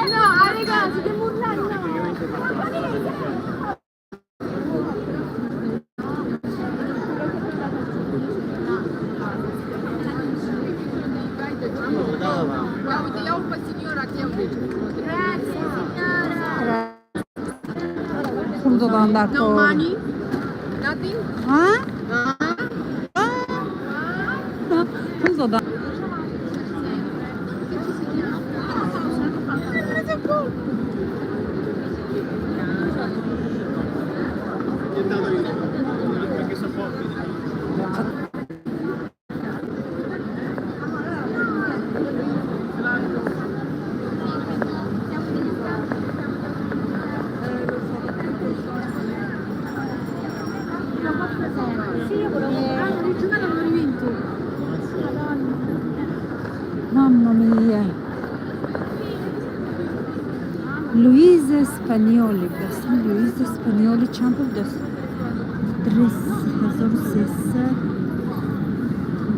No, raga, siete urlando, no. Grazie signora. Пул додан дар No кор. Money? Nothing? А? Пул додан. Sì, io volevo comprare l'originale, non l'ho rivinto. Mamma mia. Луиза Спаньоли. Дастан Луиза Спаньоли чанд пул даст? Дресс 1300.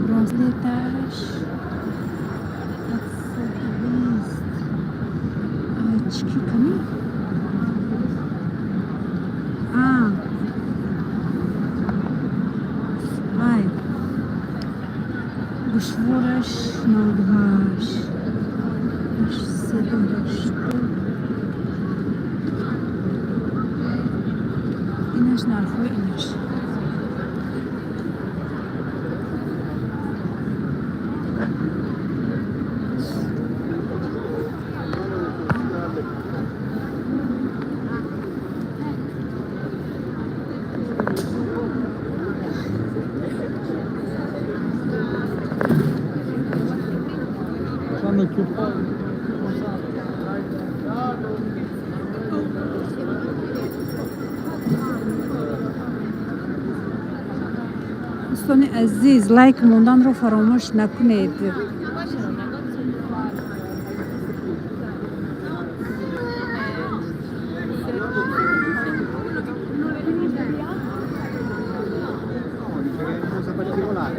Браслеташ 120. Очки ками? А. Ай. Гӯшвораш 98. 880. Инаш нархҳои инаш. Fanno più poco. Дӯстони азиз, лайк монданро фаромӯш накунед. No, dice che è una cosa particolare.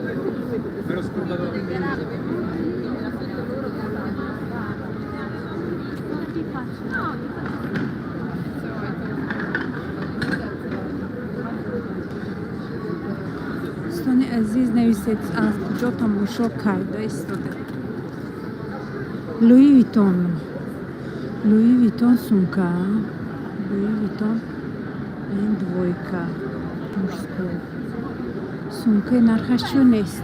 Me l'ho scordato. Дӯстони азиз, нависед, аз куҷо тамошо карда истода. Луи Витон, Луи Витон сумка, Луи Витон, ин двойка мужской сумкаи, нархаш чӯ нест.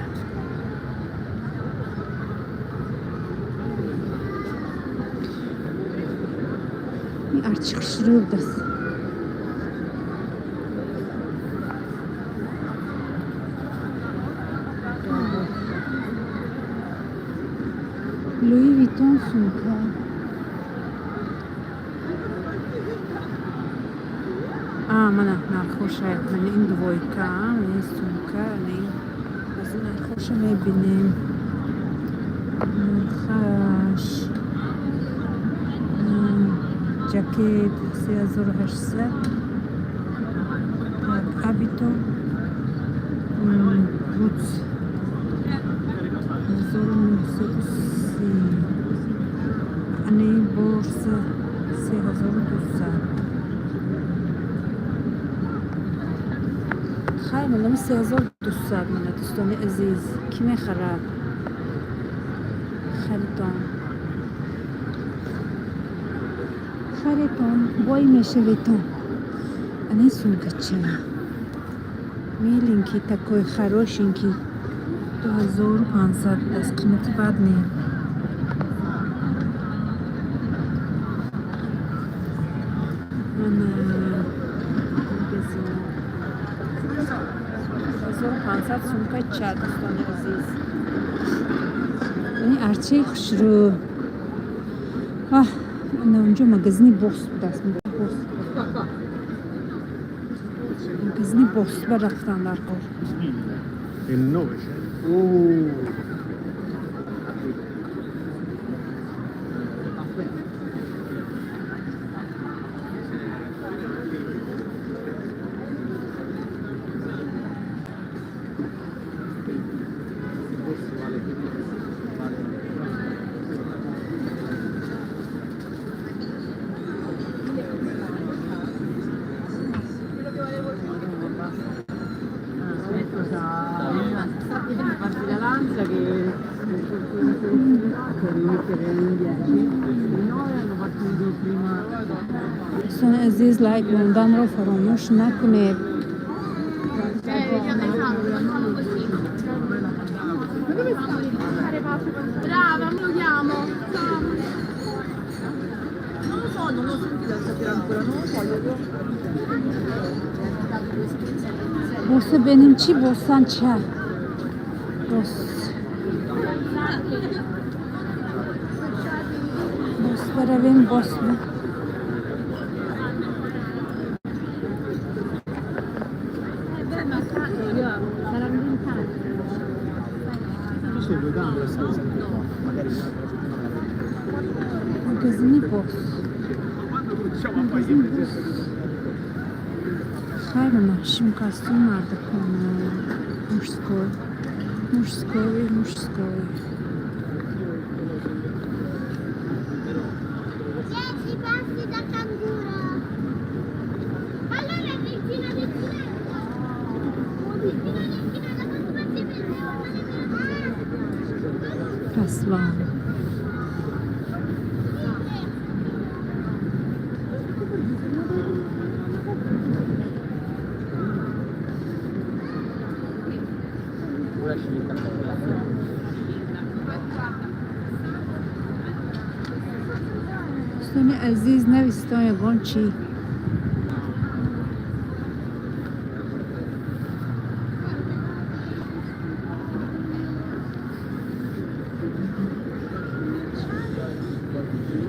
Ин арчи хушрӯ даст. Луи Витон сумка. А, мана нархоша, мана ин двойка, мана ин сумка, мана ин аз ин нархоша мебинем. Нархаш жакет 3800. Так, абито бутс 1930. Ани борса 3200. Хайр, манами 3200. Мана, дӯстони азиз, кӣ мехарад? Харидон. Харетон, бой мешаветон. Ана сумкача. Миленький такой, хорошенький. 2500 аст, қимати бад не. Мана магазин. 2500 сумкача, дӯстони азиз. Ини арчаи хушрӯ. Аҳ, ана унҷо магазини Бос будааст. Бос. Магазини Бос ба рафтан дар кор. Il 900. Aspetta. Forse vale più. Vale. Aspetta, farti la lanza che devi mettere in 10. I 9 hanno partito prima. Дӯстони азиз, лайк монданро фаромӯш накунед. Esatto, facciamo così. Brava, lo chiamo. Ciao. Non lo so, non l'ho sentita stasera ancora, non lo so, io Боса бенем, чӣ босан ча? Бос. Бос баравем, бос. Beh, ma saranno 20 anni. Sì, due gambe la stessa. Magari un'altra settimana la vedo. Магазини Бос. Магазини Бос. Хайр, шим костюм мардакона. Мужской. Мужской, мужской. 10 passi da canguro. Allora vicino vicino. Vicino vicino da quanti passi per Аслан. Ora scegli il caffè. Дӯстони азиз, навистон ягон чӣ.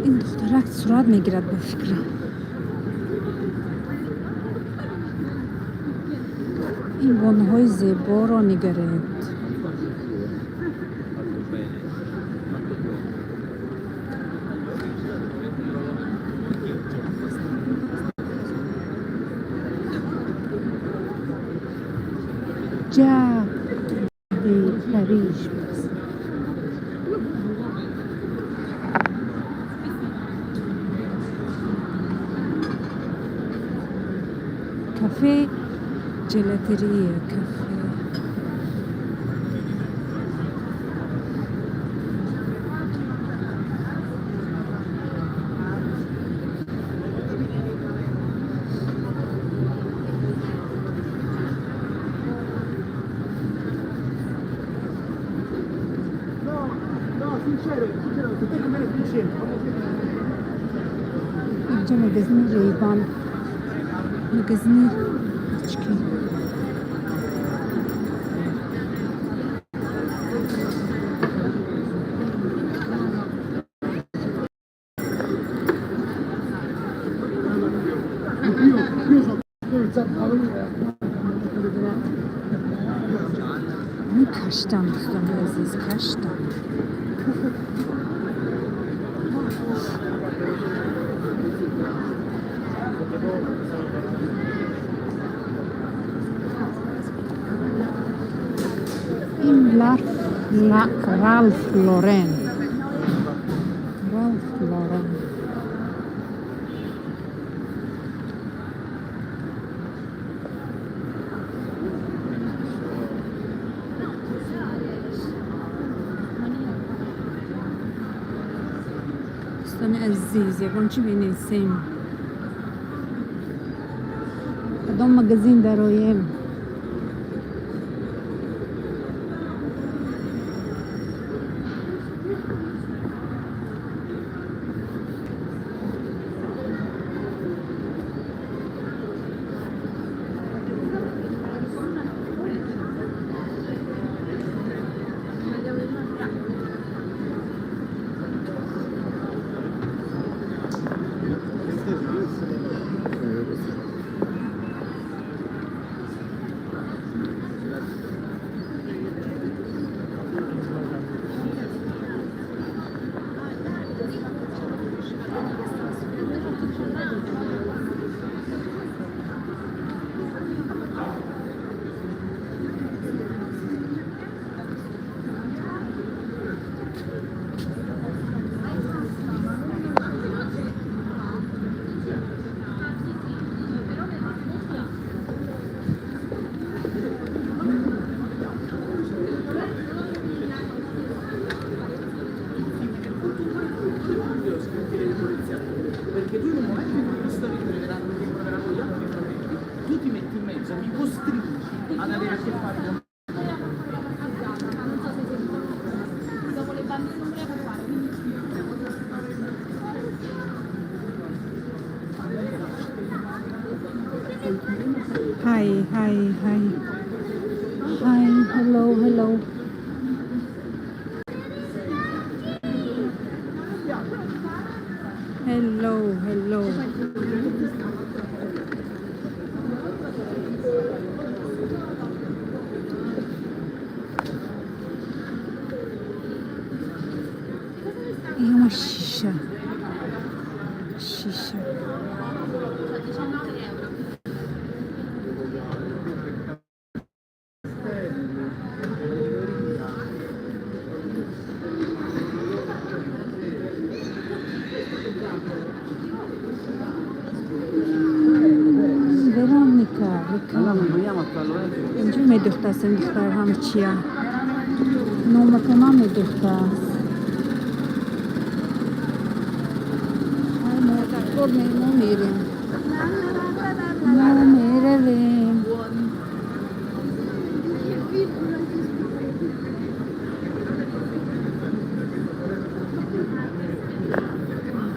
Ин духтарак сурат мегирад, ба фикрам. Ин бонуҳои зеборо нигаред. Fatto bene. Fatto bene. Ҷа Париж. Кафе, gelateria, кафе. No, no, sincero, sincero, te come ne dici? Инҷа магазини Рейбан, магазини очки. Io so dove Мекаштам, дӯстони азиз, каштам. Ин Ралф Лорен, Ралф Лорен. Дӯстони Дӯстони азиз, ягон чӣ менависем, кадом магазин дароем? Perché tu in un momento in cui questo ritroveranno gli altri fratelli, tu ti metti in mezzo, mi costringi ad avere a che fare con. Dopo le bambine non voleva fare, quindi. Hi, hi, hi, hi, hello, hello, hello, hello. Ҳама шиша, шиша. 19 euro. Вероника. Allora non vogliamo farlo. Инҷо медухтааст ин духтар, ҳама чия номатона медухтааст. Модаркор, мо мерем, мо меравем.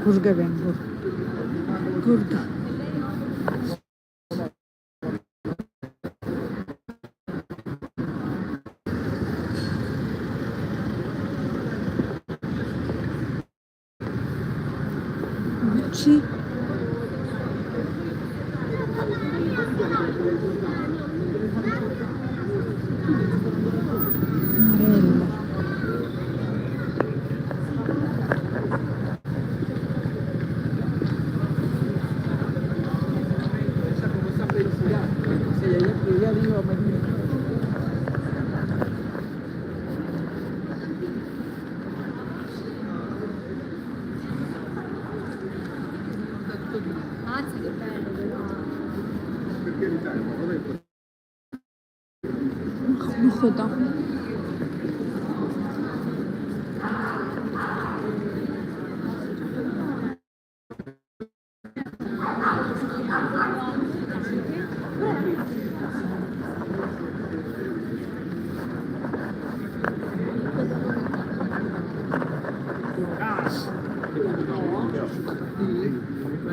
Гургавем, гург, гург. Гуччи. Марелла. Con questa felicidad. Sí, ella dijo, me Mazza, che bello però. Perché l'Italia, ma vabbè. Худо.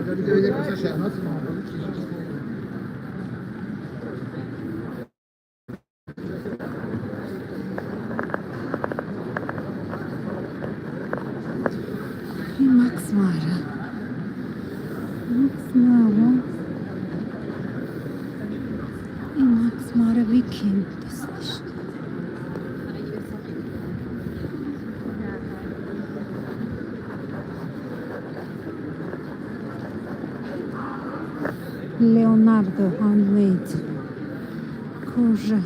Voglio vedere cosa c'è, un attimo. Макс Мара. Макс Мара. И Макс Мара Weekend ist. Leonardo Handmade. Кожа.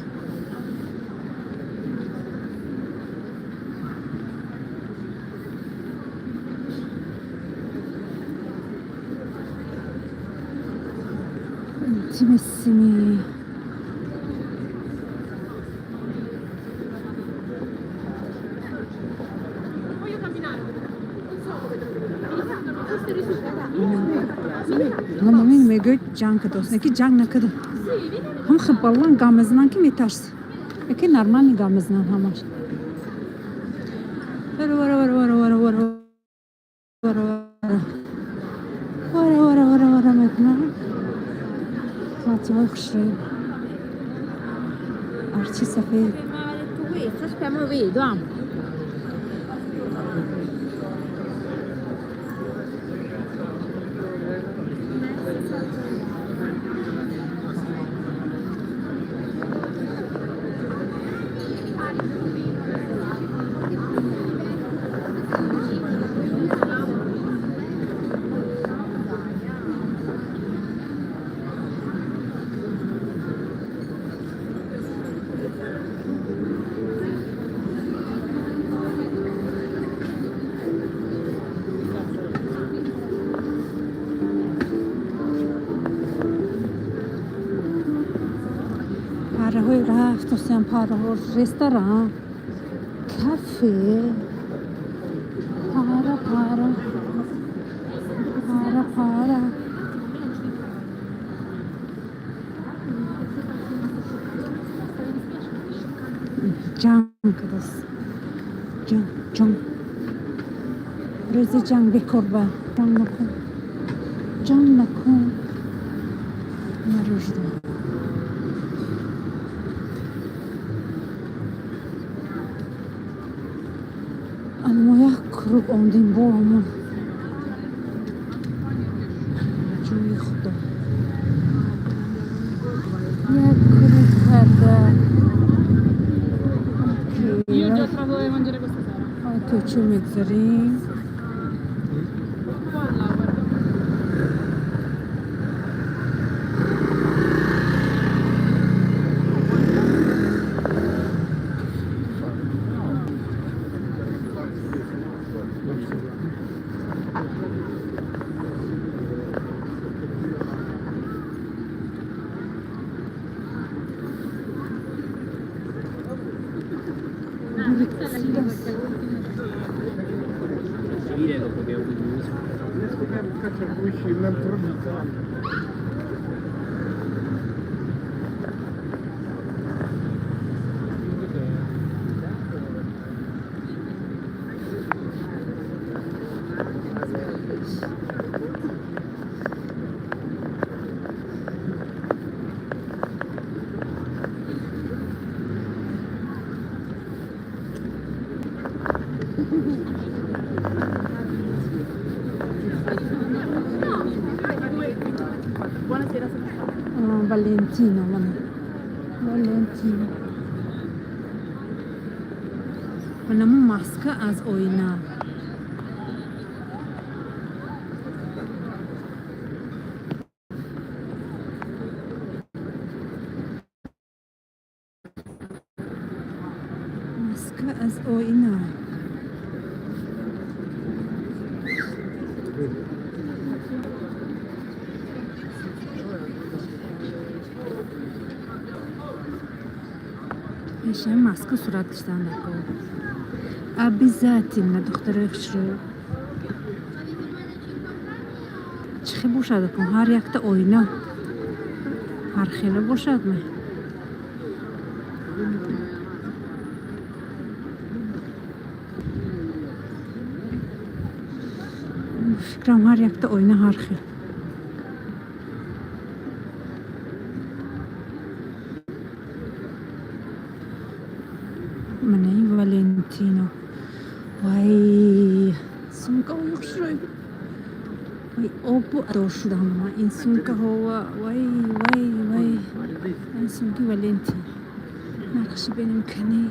Intimissimi. Voglio camminare, non so come. Ҳамин мегӯяд, ҷанг кардааст, не ки ҷанг накарда. Ҳам хел баланд гап мезананд, ки метарсӣ. Яке нормальный гап мезананд ҳамаш. Вара, вара, вара, вара, вара, вара, вара, вара, вара, вара, вара мекунанд. Платья ҳои хушрӯй. Арчи сафед. Mi aveva detto questo, aspetta, mo vedo, ah. Параҳои рафтусиям, параҳо, ресторан, кафе, пара, пара, пара, пара. Ҷанг кардааст, ҷанг, ҷанг, рӯзи ҷанг бекор ба ҷанг накун, ҷанг накун. Наружда мо як круг омдем бо ҳамон ҷои худо як круг карда. Io già trovo dove mangiare questa sera. Кӯчо мегузарем. Voilà, guarda. Dire dopo che ho chiuso. Caccia un'altra vita. Buonasera, sono Валентино, мана Валентино, манамо маска аз оина. Маска аз оина. Пешаи маска сурат гирифтан дако обязательно, духтарои хушрӯ. Чӣ хел бошад акун, ҳар якта оина ҳар хела бошад ме? Фикрам, ҳар якта оина ҳар хел. Манаи Валентино. Вай, сумкаҳои хушрӯй. Вай, обу адор шудам ман ин сумкаҳова. Вай, вай, вай, ин сумки Валентино, нархаши бинем кани,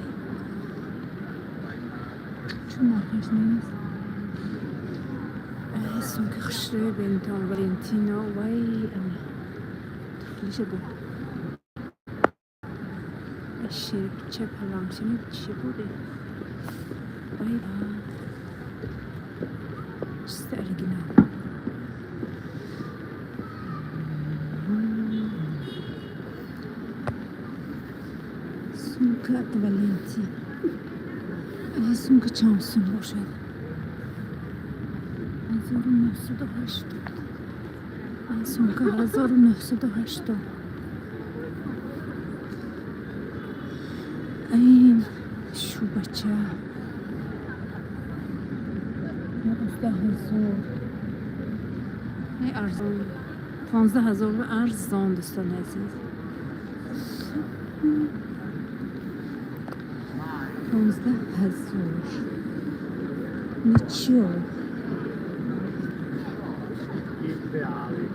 чун нархаш нест. Сумки хушрӯй бинтон, Валентино. Вай, ана туфлиша бу, ширча паламсини чӣ буде? Вай, чизи оригинал. Сумка от Валентино. Сумка чанд сум бошад? 1980. Сумка 1980. Ин шубача 19 000. Арзон, 15 000, арзон, дӯстони азиз, 15 000. Ничего. Ideali.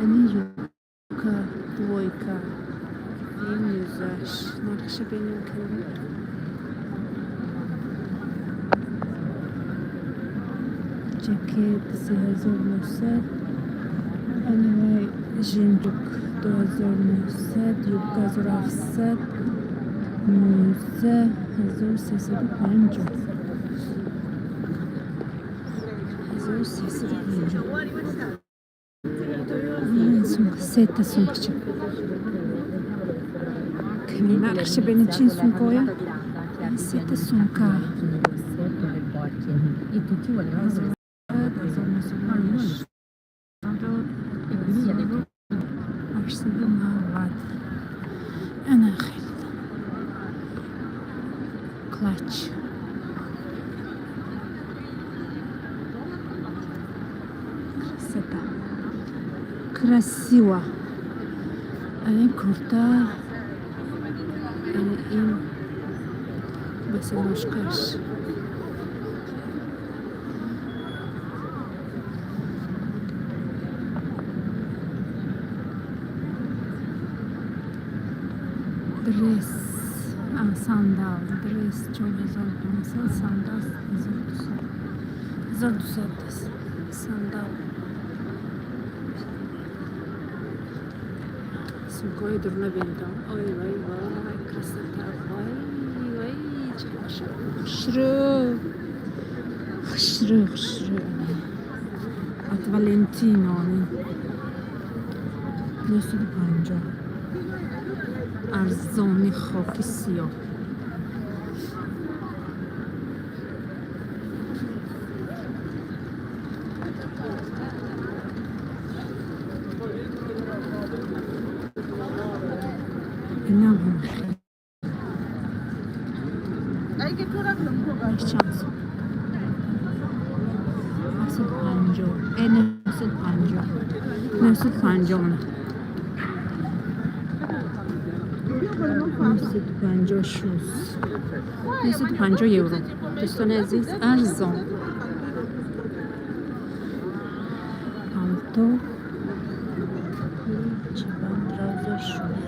Ани юбка двойка, ин юзаш, нархша бинем кани. Жакет 3900, anyway, жемчуг 2900, юбка 1700, муза 1350, 1350. Сумка, сета сумкача. Ками нархша бинем, чин сумкоя, сета сумка. E tutti volevano E quindi gli ha detto 890. Ана хеле клатч. Красота. Красиво. Ин курта, ин босоножкаш. Дресс, сандал, дресс 4500, сандал 1200, 1200 сандал. Сумкаҳои дур набинидам. Ой, вай, вай, красота, вай, вай, чӣ хушрӯ, хушрӯ, хушрӯ. От Валентино 950, арзони, хоки сиёҳ. Инам ҳам чанд сум? 750, 950, 950, 950 shoes, 950 евро, дӯстони азиз, арзон. Палто, чабан, trouser, shoes.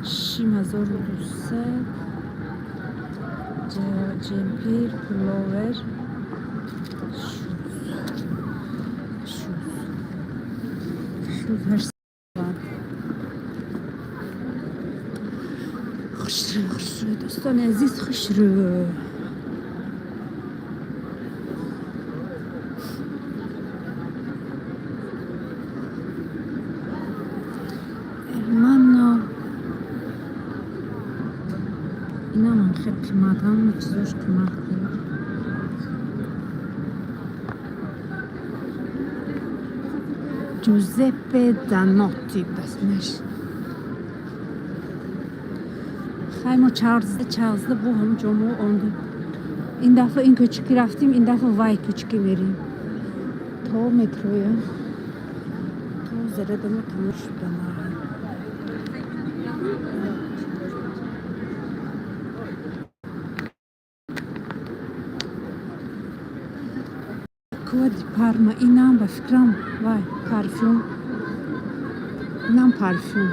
Шим 1200, jumper, pullover, shoes, shoes, shoes 800. Хушрӯ, хушрӯ, дӯстони азиз, хушрӯ. Эрмано, инам хеле қимат, ҳама чизош қимат. Giuseppe Zanotti дастнаш. Хай, мо чарзда, чарзда бо ҳам ҷомо онда. Ин дафъа ин кӯчаки рафтим, ин дафъа вай кӯчаки мерем. То метроя. То зарадамо тамом шудана. Acqua di Parma, инам ба фикрам вай парфюм. Инам парфюм.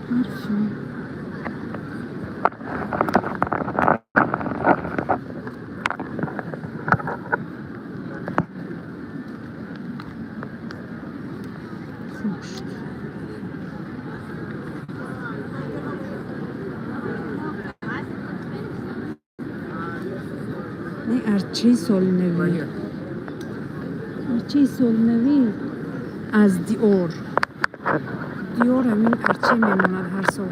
Парфюм. Хуш. Не, арчаи соли навӣ. Арчаи соли навӣ. Аз Диор. Диор ҳамин арче мемонад ҳар сол.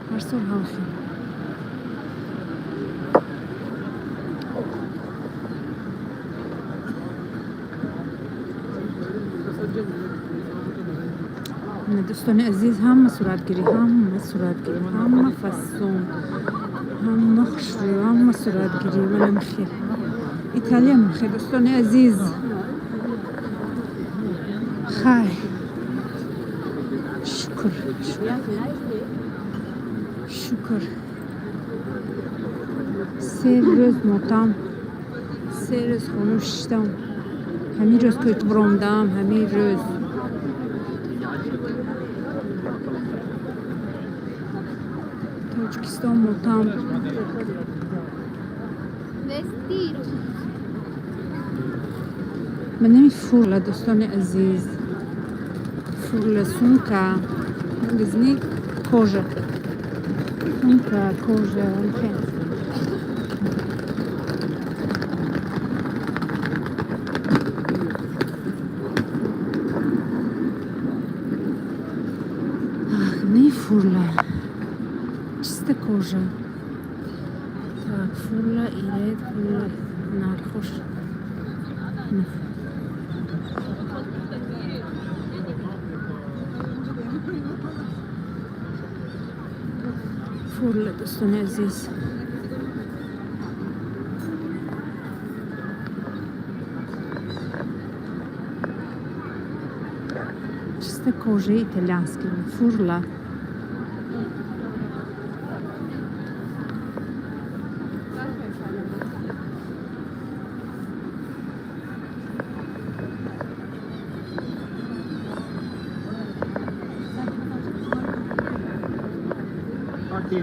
Ҳар сол ҳам хел. Дӯстони азиз, ҳама суратгирӣ, ҳама суратгирӣ, ҳама фасон, ҳама хушрӯ, ҳама суратгирӣ. Манам хел. Италия мехе, дӯстони азиз. Хай. Шукр. Шукр. 3 рӯз мотам, 3 рӯз хонум шиштам. Ҳамин рӯз кӯч биромдам, ҳамин рӯз. Тоҷикистон мотам. Vestiro. Манами Фурла, дӯстони азиз. Фурла сумка. Магазини кожа. Сумка, кожа, окей. Ах, не Фурла. Чиста кожа. Так, Фурла иред, Фурла нархош. Фурла, дӯстони азиз. Чиста кожа итальянский. Фурла. Infatti.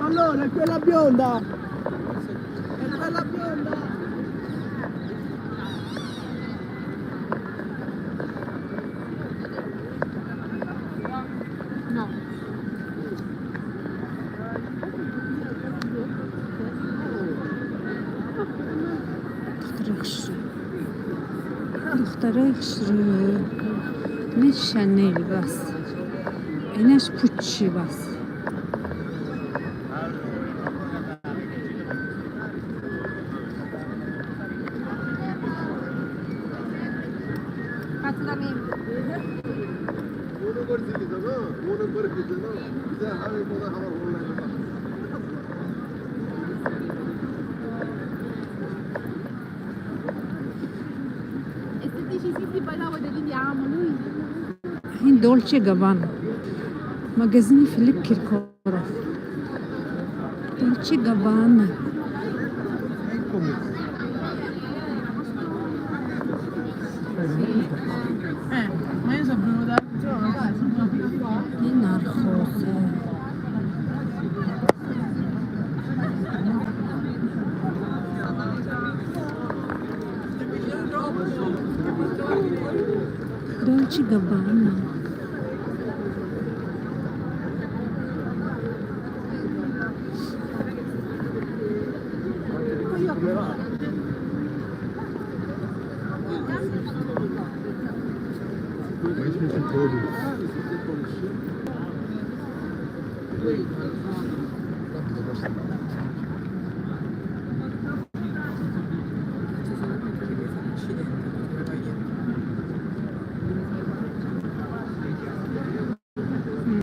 Allora, è quella bionda! È quella bionda! No. Духтари хушрӯ. Духтарои хушрӯ. Не Шанел бас. Инаш Пуччи бас. Fatto da me. E se dici sì sì poi dopo decidiamo, lui. Ин Долче Габбана. Магазини Филипп Киркоров. Долче Габбана. Eccomi. Ma io sono venuta Ин нархоз. Долче Габбана.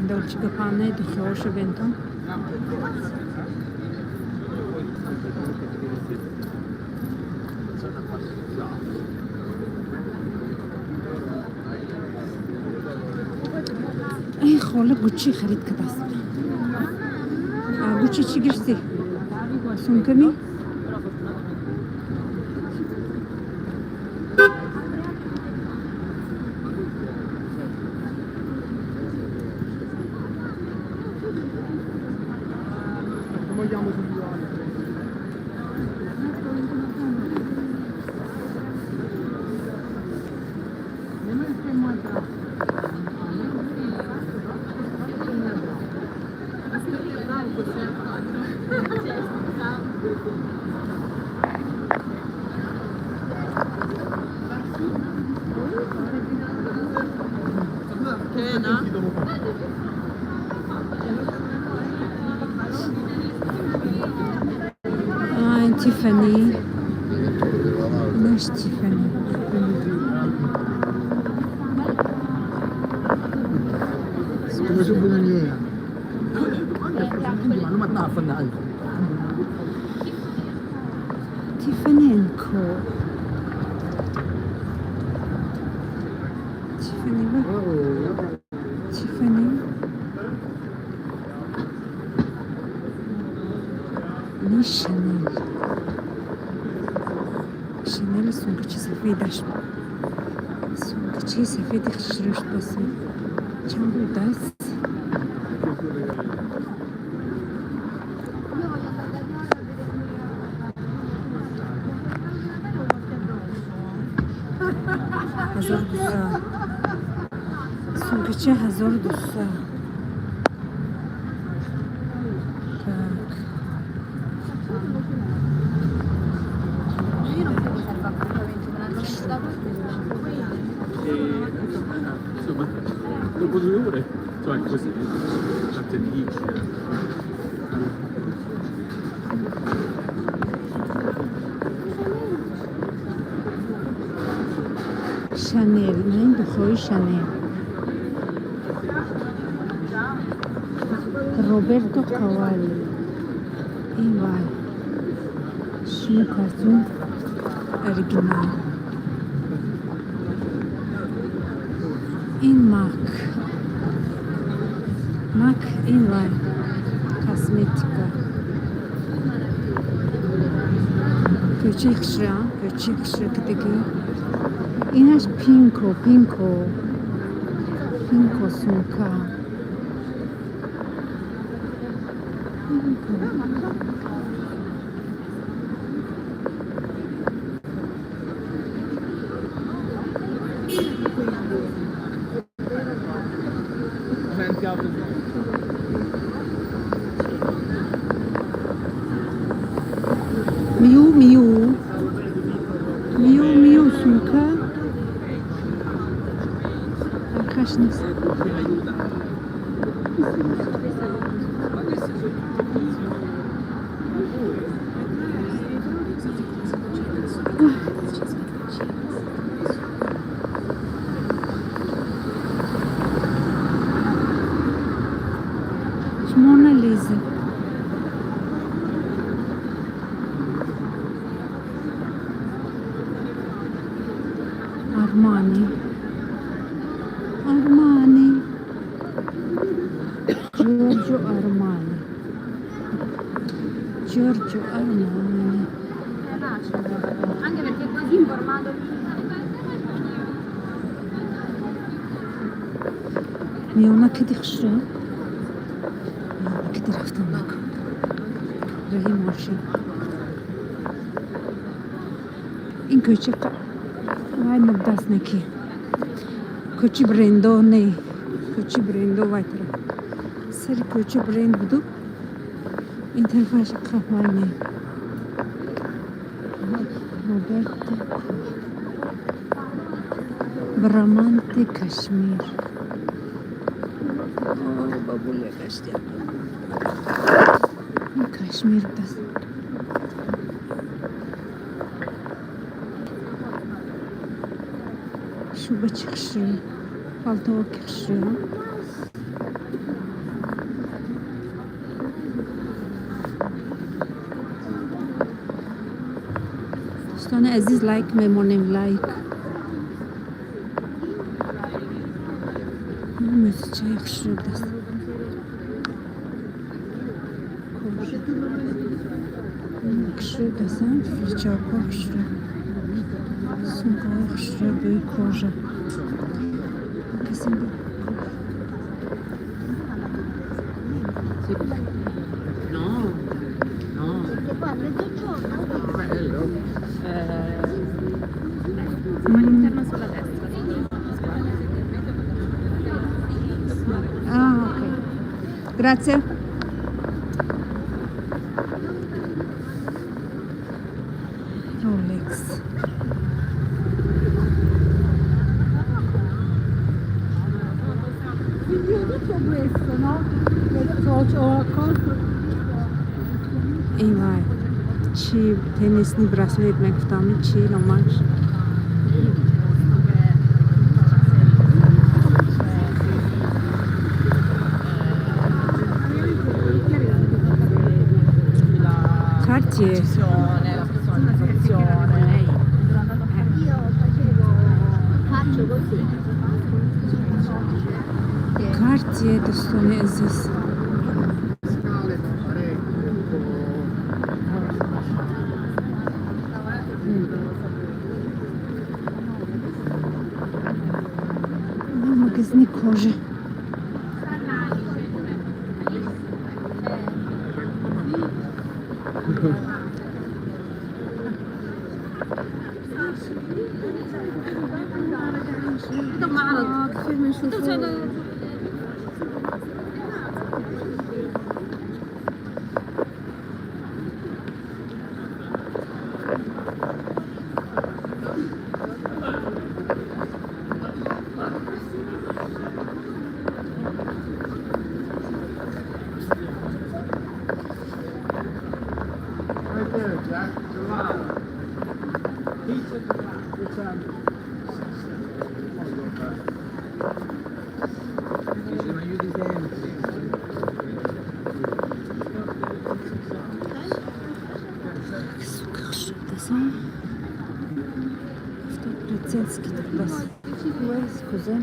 Долче Габбана духиҳоша бентон. Эй, хола Гуччи харид кардааст. Гуччи чӣ гирифтӣ? Сумками? Vogliamo subito. Nemmeno il primo entrato. Тиффани, инаш Тиффани. Come souvenir. عندي معلومات نعرف عنها عندكم. Tiffany and Co. Тиффани ва Тиффани, ни Шанел. Шанели сумкачи сафедаш, сумкачи сафеди хушрӯш басо чанд будааст? Io voglio andare da Dior a vedere. 1200 сумкачи, 1200. Так. Io non credo serva appuntamento, me l'hanno messo da voi. Insomma, dopo 2 ore, insomma, così, tante dici. Шанел, на ин духои Шанел, Роберто Кавалли. Ин вай шумо парфюм оригинал. Ин Мак, Мак. Ин вай косметика. Кӯчаи хушрӯ, кӯчаи хушрӯ кидагӣ. Инаш Пинко, Пинко, Пинко сумка. Пинко. Senti, apro. Миу Миу, Миу Миу сумка. Нархаш нест. Мона Лиза. Армани, Армани, Джорджо Армани, Джорджо Армани. Anche perché così in formato. Миёна киди хушрӯ, миёна киди рафтан накун. Роҳи мошин. Ин кӯча вай набудаст, не ки кӯчи брендо, не кӯчи брендо. Вай тараф сари кӯча бренд буду, ин тарафаш вай не. Роберто Браманте, кашмир. Бабуля гаштия. Ин кашмир будаст. Шуба чӣ хушрӯ, палтоҳо ки хушрӯ. Дӯстони азиз, лайк мемонем, лайк. Мӯзичаи хушрӯ будаст. Кожа хушрӯ будаст, фирчакҳо хушрӯ, сумкаҳои хушрӯ, бӯи кожа. Касе No, no. Perché poi a mezzogiorno Bello. All'interno sulla destra. Ah, ok. Grazie. Rolex. Quindi io tutto questo, no? Che ho accolto. Эй вай, чи теннисный браслет мегуфтам, чи номаш? Cartier. La personalizzazione. Io facevo, faccio così. Cartier, дӯстони азиз. Scale parecchie, un po'. Магазини кожа. Right there, Jack. Gelato. Pizza gelato. It's Dice, ma aiuti sempre. Сука, 70 скидка. Ой, scusa.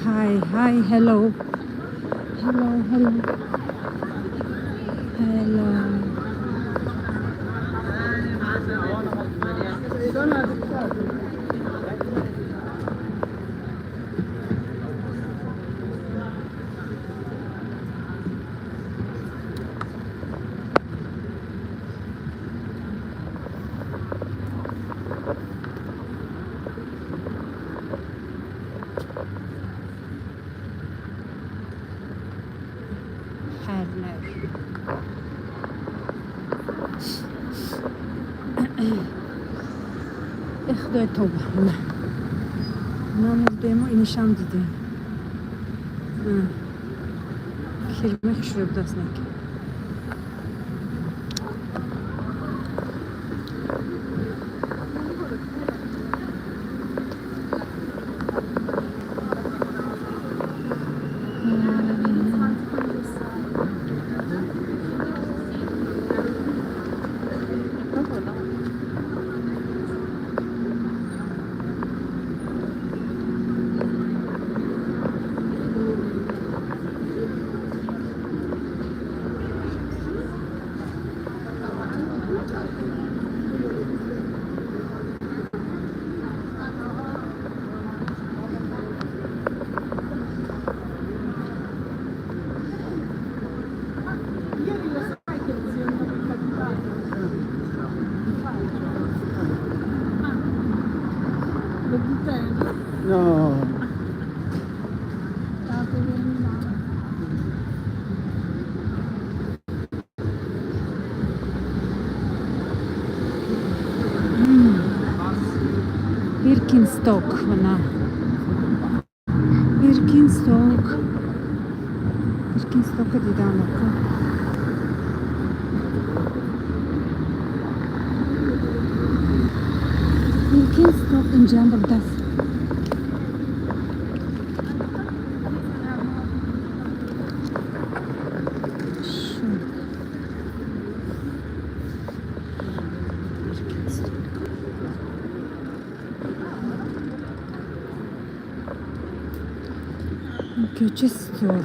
Hi, hi, hello. Hello, hello. Hello. Herner. Э, худои, тоба, намурдему, инишам дидем. Кирми хушрӯ будааст, неки. Ieri lo sai che l'azienda mi è capitato? Lo buttello. No. Stato Milano. Birkenstock, вона. Birkenstock. Birkenstock дидам ака. Birkenstock инҷам будааст. Шуд. Birkenstock. Кючи store.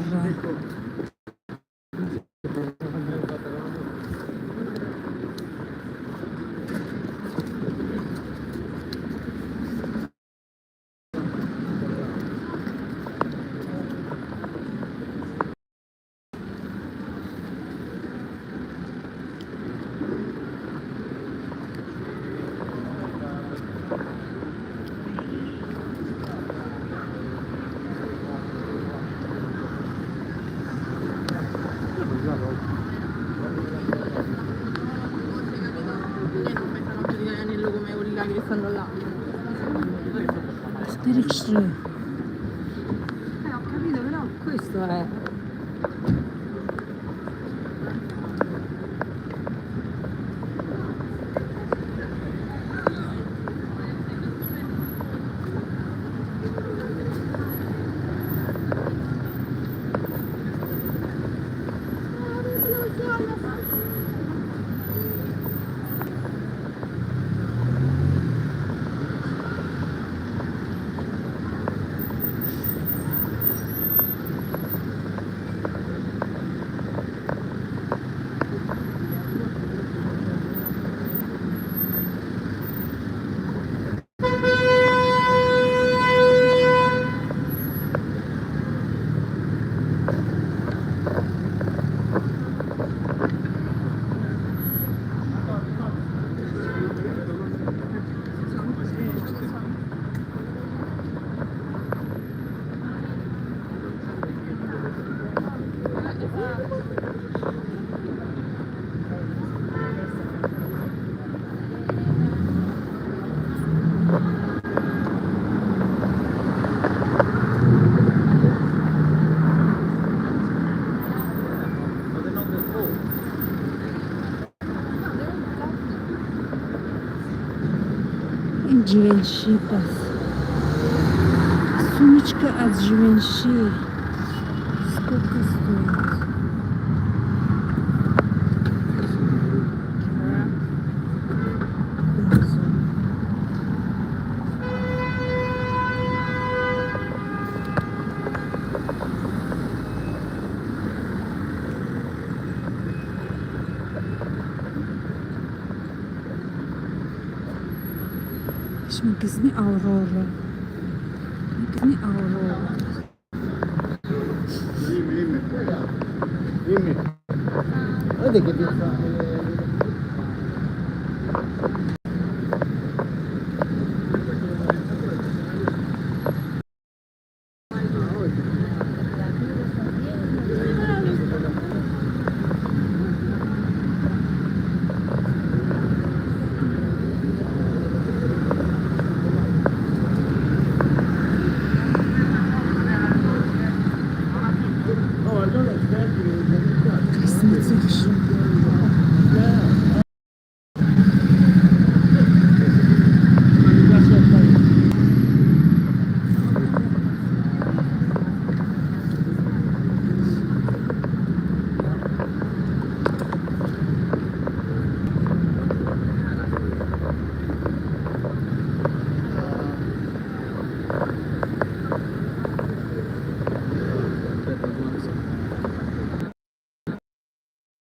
italiani che stanno là. Духтари хушрӯ. Ho capito, però questo è. Ин Givenchy пас. Сумочка от Givenchy. Сколько стоит? 2000. Магазини Аврора. Магазини Аврора. Dimmi, dimmi. Dimmi. Vedete che piazza.